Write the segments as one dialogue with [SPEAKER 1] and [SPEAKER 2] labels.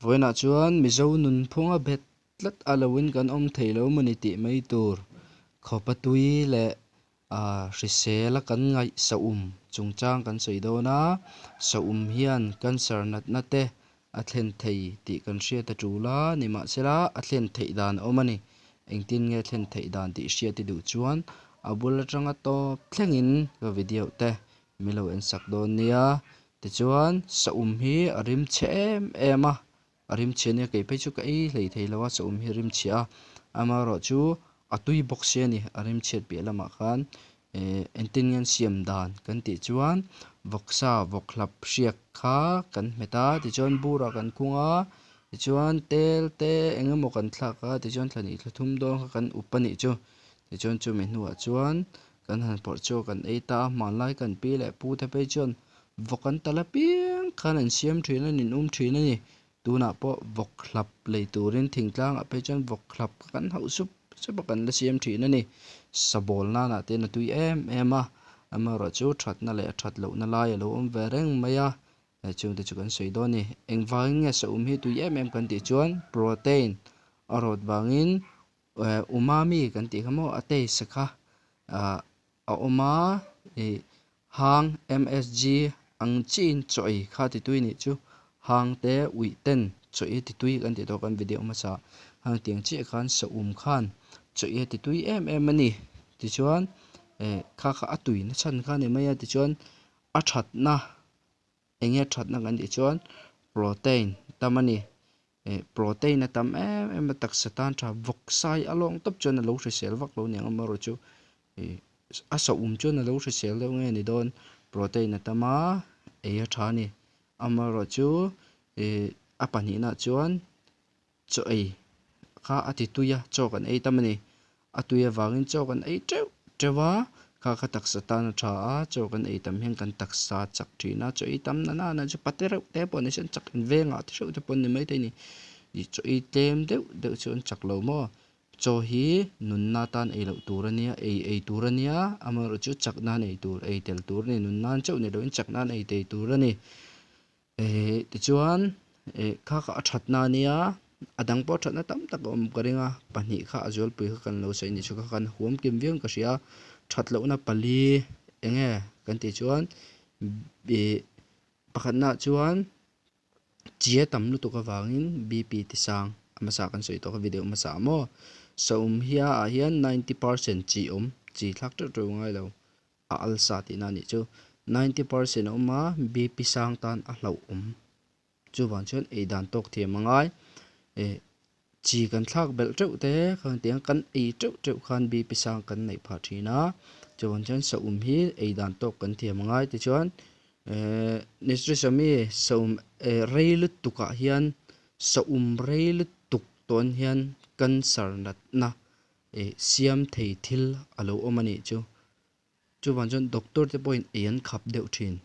[SPEAKER 1] Vawiinah chuan Mizo nunphunga bet tlat a loin kan awm thei lo mawni tih mai tur khawpa tui leh ah hrisel a kan ngaih saum chungchang kan sawi dawn a, saum hian cancer natna te a thlen thei tih kan hriat a tul a, nimahsela a thlen theih dan a awm a ni. Engtin nge thlen theih dan tih hriat i duh chuan a bul atanga tawp thlengin ka video te min lo en sak dawn nia. Tichuan saum hi a rim chhe em em a, a rim chhe nia kei phei chu ka ei hlei thei lo a saum hi a rim chhia a, amaherawhchu a tui bawk si a ni a rim chhiat piah lamah khan eh engtin nge an siam dan kan tih chuan vawksa vawk hlap hriak kha kan hmet a tichuan burah kan khung a tichuan tel te eng emaw kan thlak a tichuan thla hnih thla thum dawn kha kan up a nih chu tichuan chumi hnuah chuan kan han phawrh chu kan ei ta a hmanlai kan pi leh pu te phei chuan vawk an tal apiang khan an siam thin a an in um thin a ni tunah pawh vawk hlap lei turin thingtlangah phei chuan vawk hlap kan hauh sup sup a kan la siam thin a ni sabawl nanah te hian a tui em em a amaherawhchu thatna leh a that lohna lai a lo awm ve reng mai a chungte chu kan sawi dawn a ni engvangin nge saum hi tui em em kan tih chuan protein a rawt vangin umami kan tih kha maw a taste kha ah a awm a ih hang M_S_G ang chiin chaw ei kha ti tui nih chu hang te uih ten chaw ei ti tui kan tih tawh kan video hmasa hang tiang chiah khan saum khan chaw ei a ti tui em em a ni tichuan eh kha kha a tui na chhan kha a ni mai a tichuan a thatna eng nge thatna kan tih chuan protein tam a ni eh protein a tam em em a taksa tan tha vawk sai a lawng tawp chuan a lo hrisel vak lo aniang amaherawh chu ih a saum chuan a lo hrisel deuh nge ni dawn protein a tam a ei a tha a ni amaherawh chu ih a pahnihna chuan chaw ei kha a ti tui a chaw kan ei tam a ni a tui avangin chaw kan ei teuh teuh a kha kha taksa tan a tha a chaw kan ei tam hian kan taksa a chak thin a chaw ei tam na na na chu pate reuh te pawh ni se an chak in vengah te hreuh te pawh an ni maithei a ni ih chaw ei tlem deuh deuh chu an chak lo maw chaw hi nunna tan ei loh tur a nia ei ei tur a nia amaherawhchu chu chak nan ei tur ei tel tur a ni nun nan chauh ni loin chak nan ei thei tur a ni. Eh tichuan eh kha kha a thatna a nia a dang pawh thatna tam tak a awm ka ring a pahnih kha a zualpui kha kan lo sawi anih chu kha khan huam kim viau in ka hria a that lohna pali eng nge kan tih chuan ih pakhatnaah chuan chi a tam lutuk avangin B_P ti sang a hmasa kan sawi tawh kha video hmasa ah maw sawm hiah ah hian ninety percent chi awm chi thlak teuh teuh a ngai lo. a alsa tihna a nih chu 90% a awm a BP sang tan a hlauh awm chuvang chuan ei dan tawk thiam a ngai eh chi kan thlak belh teuh te khan tiang kan ei teuh teuh khan BP sang kan neih phah thin a chuvang chuan saum hi ei dan tawk kan thiam a ngai tichuan eh nutrition mi saum eh rei lutuk ah hian saum rei lutuk tawn hian cancer natna eh siam thei thil a lo awm a nih chu. Chuvang chuan doctor te pawhin ei an khap deuh thin.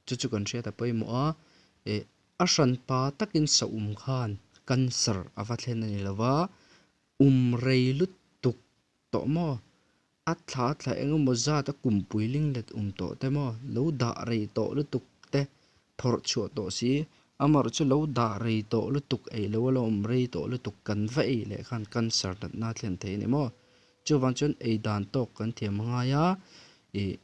[SPEAKER 1] Chu chu kan hriat a pawimawh a, eh a hran pa takin saum khan cancer a va thlen a ni lo va, um rei lutuk tawh maw? A thla thla eng emaw zat a kumpui ling let um tawh te maw? Lo dah rei tawh lutuk te phawrh chhuah tawh si, amaherawh chu lo dah rei tawh lutuk ei lo a lo awm rei tawh lutuk kan va ei leh khan cancer natna a thlen thei a ni maw? Chuvang chuan ei dan tawk kan thiam a ngai a, ih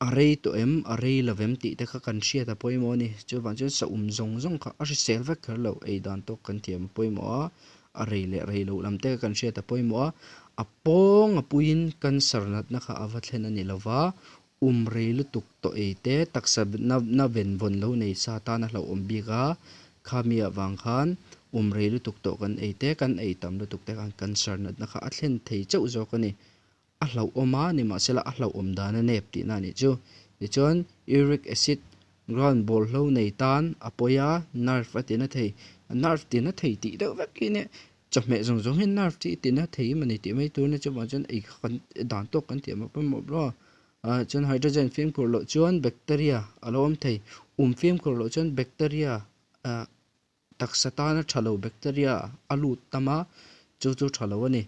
[SPEAKER 1] a rei tawh em, a rei lo em tih te kha kan hriat a pawimawh a ni. Chuvang chuan saum zawng zawng kha a hrisel vek kher lo, ei dan tawk kan thiam a pawimawh a, a rei leh rei loh lam te kha kan hriat a pawimawh a, a pawng a puiin cancer natna kha a va thlen a ni lo va, um rei lutuk tawh ei te taksa na ven vawn lo nei sa tan a hlauhawm bik a, khami avang khan um rei lutuk tawh kan ei te kan ei tam lutuk te khan cancer natna kha a thlen thei chauh zawk a ni. A hlauhawm a nimahsela a hlauhawm dan a nep tihna a nih chu. Tichuan uric acid ground bawlhlo nei tan a pawi a, nerve a tina thei, nerve tina thei tih deuh vek hi nia chawhmeh zawng zawng hi nerve chu i tina thei em a ni tih mai tur a nia chuvang chuan ei kha kan dan tawk kan tih ang pawimawh bawk a. Ah chuan hydrogen fimkhur loh chuan bacteria a lo awm thei um fimkhur loh chuan bacteria ah taksa tana tha lo bacteria a lut tam a chu chu tha lo a ni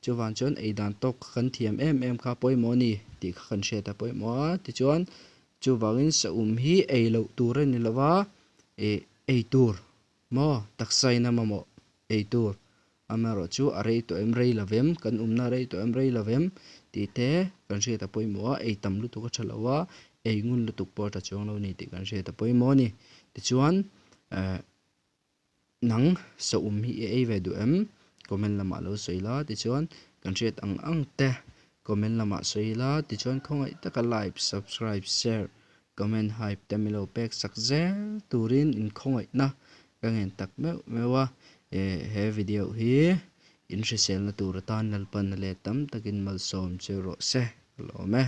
[SPEAKER 1] chuvang chuan ei dan tawk kha kan thiam em em kha pawimawh a ni tih kha kan hriat a pawimawh a tichuan chuvangin saum hi ei loh tur a ni lo va ih ei tur. Maw taksa in a mamawh ei tur amaherawh chu a rei tawh em rei lo vem kan awmna a rei tawh em rei lo vem tih te kan hriat a pawimawh a ei tam lutuk a tha lo a ei ngun lutuk pawh a tha chuang lo a ni tih kan hriat a pawimawh a ni tichuan eh nang saum hi i ei ve duh em comment lamah lo sawi la tichuan kan hriat ang ang te comment lamah sawi la tichuan khawngaih taka like subscribe share comment hype te min lo pek sak zel turin in khawngaihna ka ngen tak meuh meuh a eh he video hi in hriselna tur atan Lalpan a let tam takin malsawm che rawh se ka lawm e.